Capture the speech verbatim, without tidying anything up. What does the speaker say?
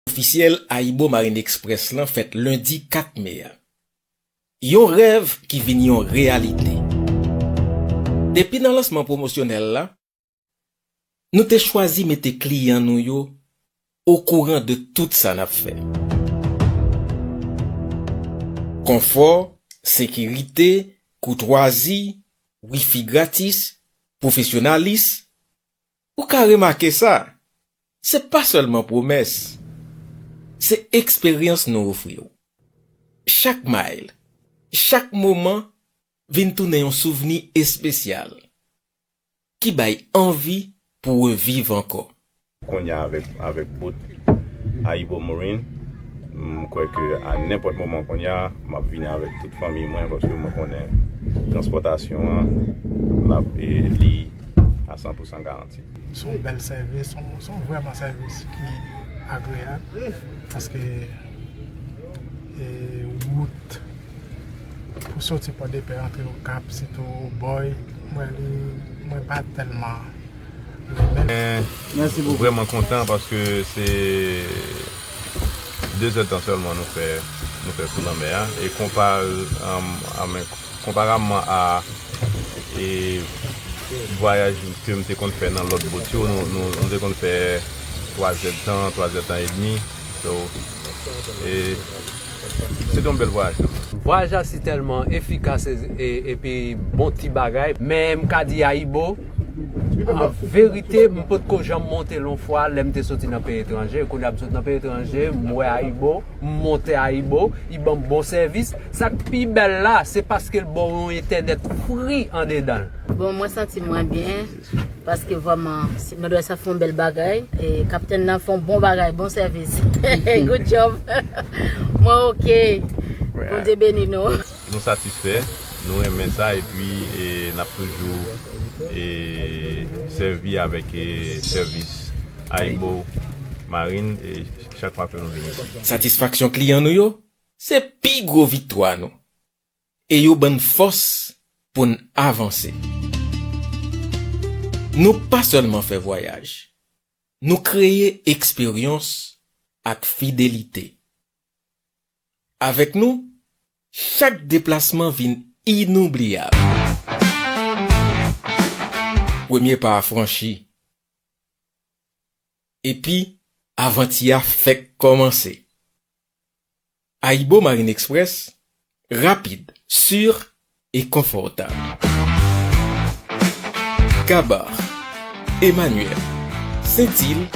Ofisyèl Ayibo Marine Express lan fèt lendi kat me a. Yon rèv ki vin yon reyalite. Depi nan lansman pwomosyonèl la, nou te chwazi mete kliyan nou yo okouran de tout sa n ap fè. Konfò, sekirite, koutwazi, wifi gratis, pwofesyonalis, ou ka remake sa. Se pa sèlman pwomès, se eksperyans nou ofri w. Chak mile, chak moman vin tounen yon souvni espesyal ki bay anvi pou reviv ankò. Kounye a avèk, avèk bout Ayibo Marine, m kwè ke a nenpòt moman kounye a, m ap vini avèk tout fanmi mwen, paske mwen konnen transpòtasyon an, l ap, e, li a san pou san garanti. Se yon bèl sèvis, se yon, se yon vrèman sèvis ki agreyab, paske, e, wout pou soti Pòdepè antre Okap, sitou Bòy, mwen li, mwen pa tèlman renmen. Mèsi bokou. Vrèman kontan paske se de zèdtan sèlman nou fè, nou fè sou lanmè a. E konpa, um, a, men, konparamman a, e, vwayaj ke m te konn fè nan lòt boat yo, nou, nou, nou te konn fè twa zèdtan, twa zèdtan edmi. So, e, se te yon bèl vwayaj. Vwayaj la si tèlman efikas e, e, epi bon ti bagay. Men m ka di Ayibo, an verite, m potko janm monte l yon fwa lè m te soti nan peyi etranje. Kounye a m sot nan peyi etranje, m wè Ayibo, m monte Ayibo, li ban m bon sèvis. Sa k pi bèl la, se paske l ba w yon entènèt fri andedan l. Bon, mwen santi mwen byen, paske vrèman, si, Nòdwès la fè yon bèl bagay, e kaptèn nan fè yon bon bagay, bon sèvis. Good job. Mwen oke. Bondye beni nou. Nou satisfè, nou renmen sa, epi, e, n ap toujou, e, sèvi avèk, e, sèvis Ayibo Marine, e, chak fwa ke nou vini isi. Satisfaksyon kliyan nou yo, se pi gwo viktwa nou. E yo ban n fòs pou n avanse. Nou pa sèlman fè vwayaj, nou kreye eksperyans ak fidelite. Avèk nou, chak deplasman vin inoubliyab. Premye pa a franchi. Epi, avanti a fèk kòmanse. Ayibo Marine Express, rapid, sur e konfòtab. Gabar, Emmanuel, Sentil,